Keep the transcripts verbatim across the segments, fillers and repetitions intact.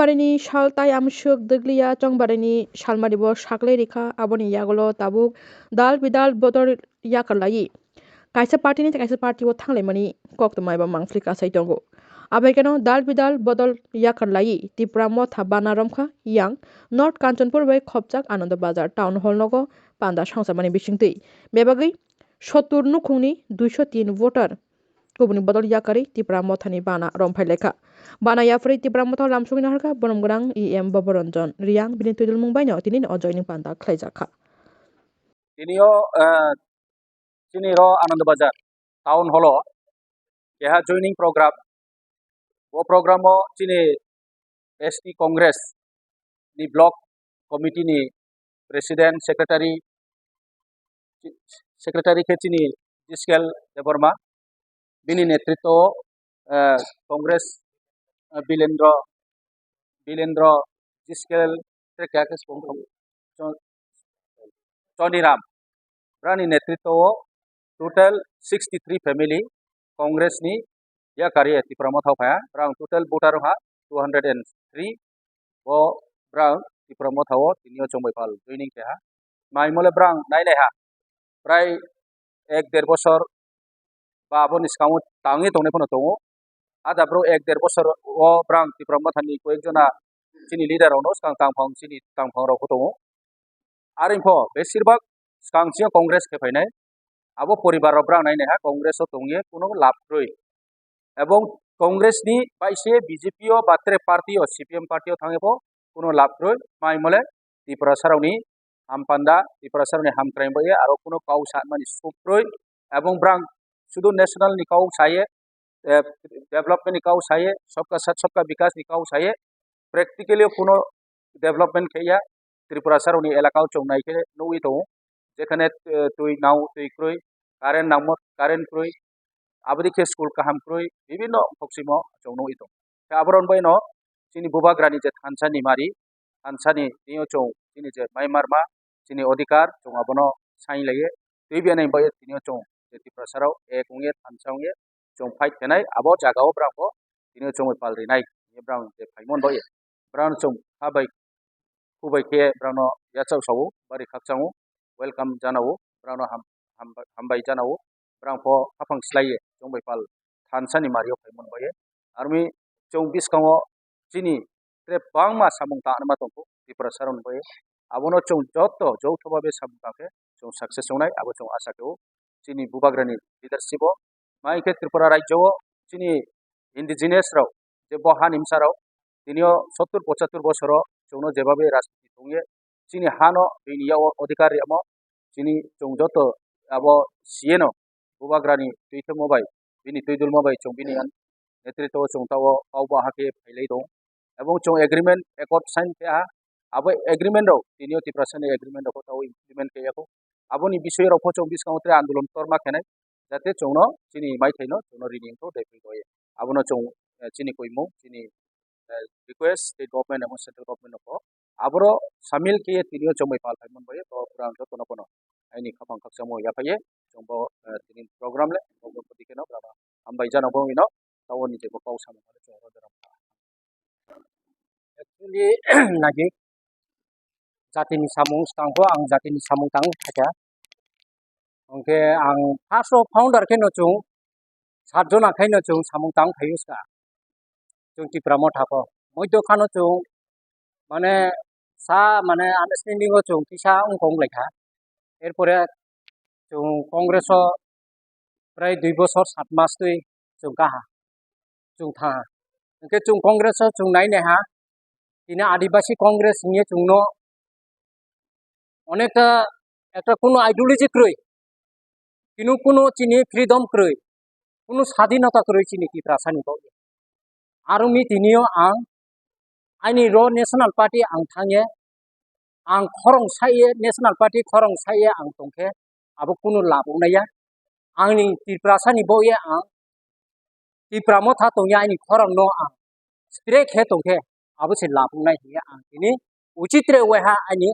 Chongbarini sal tai amswk dwgliya, chongbarini salmaribo saklai rikha, aboni yagulo tabuk dal bidal bodol yakar laiwi kaisa party ni kaisa party o thanglaimani koktwma eba mangpili kasai tongo. Abaikeno dal bidal bodol yakar laiwi Tipra Motha bana romkha yang North Kanchanpur bai khopjak Ananda Bazar Town Hall nogo panda songchamani bisingtwi. Bebagwi sottur nukhungni duiso tin voter kubuni bodol yakarwi Tipra Mothani bana romphai laikha. Bana yapharwi Tipra Motha lamsogwi naharkha borom gwnang E M Boboranjan Riyang, bini twidulmung baino tini o joining panda khlaijakha. Tini o, eh, chini ro Anand Bazar Town Hall o keha joining program. Bo program o chini S T Congress ni block committee ni president, secretary, secretary khe chini Jiskel Debbarma, bini netritwo o, eh, Congress, eh, Bilendra, Bilendra, Jiskel, tei kaya khe song tong-, Chon-, Choniram. Brani netritwo o total sixty three family Congress ni yakarwi Tipra Motha o phaiya. Brang total voter wngkha two hundred and three. Bo brang Tipra Motha o tini o chongbai pal joining keha. Mai mole brang nai nai ha. Prai ek der bosor ba aboni swkango tangwi tongnai phano tongo. A da bro ek der bosor o brang Tipra Mothani koyek jona chini leader rokno swkang tangphang, chini tangphang rok tongo. Aring pho besir bak swkang chini Congress khe phainai. Abo poribar rok brang nai nai ha Congress o tongye kuno lab kwrwi. Ebong Congress ni bai se B J P o ba tere party o C P M party o thangye pho kuno lab kwrwi. Mai mole Tiprasa rokni hampanda, Tiprasa rokni hamkrai bai aro kuno kau sanmani suk kwrwi. Ebong brang sudu national ni kau saye, eh, development ni kau saye, sabka sath sabka vikas ni kau saye, practically o kuno development khe ya. Tiprasa rokni elaka o chwng nai khe nugwi tongo, jekhane, eh, twi nao twi kwrwi, current nangmo current kwrwi, aboni khe school kaham kwrwi, bibinno hoksimo chwng nugwi tongo. Khe aborok baino chini bubagrani je thansa ni mari, thansa ni tini o chwng chini je mai marma, chini odhikar chwng abono sain laiye. Twi biyani bai tini o chwng je Tiprasa rok ek wngye thansa wngye chwng fight khenai, abo jaga o brang bo tini o chwngwi pal rinai, tini brang je phaimon bai brang chwng ha bai khu bai khe brang no yachak sao, bari khakchang o, welcome jana o, brang no ham-, ham-, hambai jana o, brang pho haphang slai ye chwng bai pal thansa ni mari o phaimon bai. Army chwng bwskango chini tre bangma samung tangnai ma tongkho Tiprasa rok bai. Abono chwng joto joutho babe samung tangkhe chwng success wngnai, abo chwng asa khe o chini bubagrani leadership o. Ma hinkhe Tripura rajyo o chini indigenous rok je bo hani bwsa rok tini o sottur pochattur bosor o chwngno jebabe rajniti tongye chini hano bini yago odhikar riyamo chini chwng joto abo C N o bubagrani twi thangmo bai bini twi dulmo bai chwng bini netritwo o chwng tao kau ba hakhe phailai tong. Ebong chwng agreement accord sign khe ha, abo agreement rok tini o Tiprasa ni agreement rok tao implement khe yako. Aboni bisoi rok pho chwng bwskango tre andolon torma khenai, jate chwngno chini maithai no chwngno rini wngkho dai phi doi. Abono chwng, eh, chini koimung, chini, eh, request state government ebong central government no pho aboro samil khe tini o chwng bai pal phaimon bai to pura joto no phano aini khapang khakchangmo yaphai ye chwng bo, eh, tini program le program pwdwi kheno hambai jana bo wngwi no tao ni je bo kok samung. Actually, nagi jatini samung tangkho, ang jatini samung tang khacha. Hwnkhe ang first o founder khe no chwng sat jona khai no chwng samung tang phaio ska. Chwng Tipra Motha kho. Moido khano chwng mane sa mane understanding o chwng kisa wngkong lai kha. Erpore chwng Congress o prai dui bosor sat mas twi chwng kaha, chwng thaha. Hwnkhe chwng Congress o chwng nai nai ha, tini Adibasi Congress hwnwi chwngno onekta ekta kunu ideology kwrwi, kunu kunu chini freedom kwrwi, kunu sadinota kwrwi chini Tiprasani bo. Aroni tini o ang aini ro National Party ang thangye, ang khorong saye, National Party khorong saye ang tongkhe, abo kunu lab wngnai ya. Angni Tiprasani bo ye ang Tipra Motha tongya aini khorang no ang stre khe tongkhe abo se lab wngnai hiya ang tini uchitre waiha aini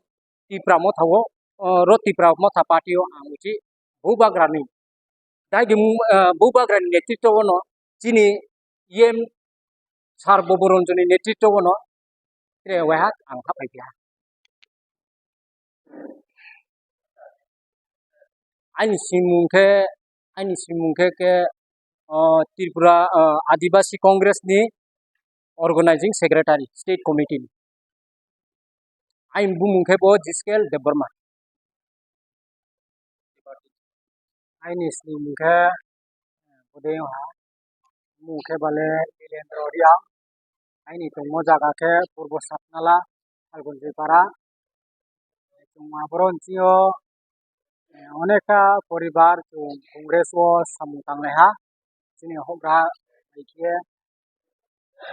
Tipra Motha o, o, ro Tipra Motha party o ang uchi bubagrani dai di, eh, bubagrani netritwo no chini E M sir Boboranjani netritwo no Waiha ang kha phaikha. Aini simung khe, aini simung khe, khe, o, Tripura, o, Adibasi Congress ni Organizing Secretary, State Committee ni. Aini bumung khe bo Jiskel Debbarma. Aini simung khe, bodei ha, mung khe bale Nilendra Reang. Aini tongmo jaga khe Purbo Satnala, Phalgunjwi Para. Chwng aboroni bisingo, eh, onekta poribar chwng Congress o samung tanglaiha. Chini hobra hai khe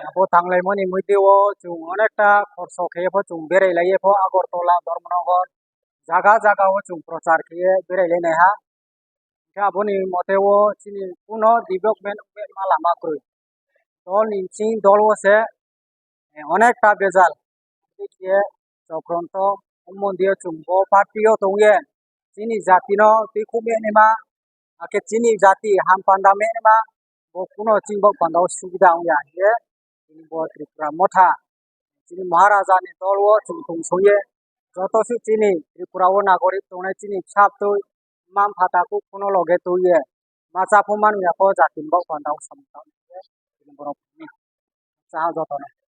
abo tanglaimani mwtwi o chwng onekta khorso khe pho chwng berai lai pho Agartala, Dharmanagar jaga jaga o chwng prochar khe berai lai naiha. Hwnkhe aboni mote o chini kuno development wngma lama kwrwi. Dol ni bising dol o se, eh, onekta bejal. Khe chokronto mondir o chwng bo party o tongye chini jati no twi khum ya nima, hakhe chini jati ham panda me nima, bo kuno chini bo panda o subida wngya hiye chini bo Tripura Motha. Chini Maharaja ni dol o chwng tong songye joto se chini Tripura o nagorik tongnai chini bwsa bwtwi mma mpha takhuk kuno loge twiye ma cha phung man ya pho jati ni bo panda o samung tang chini borok ni cha joto no.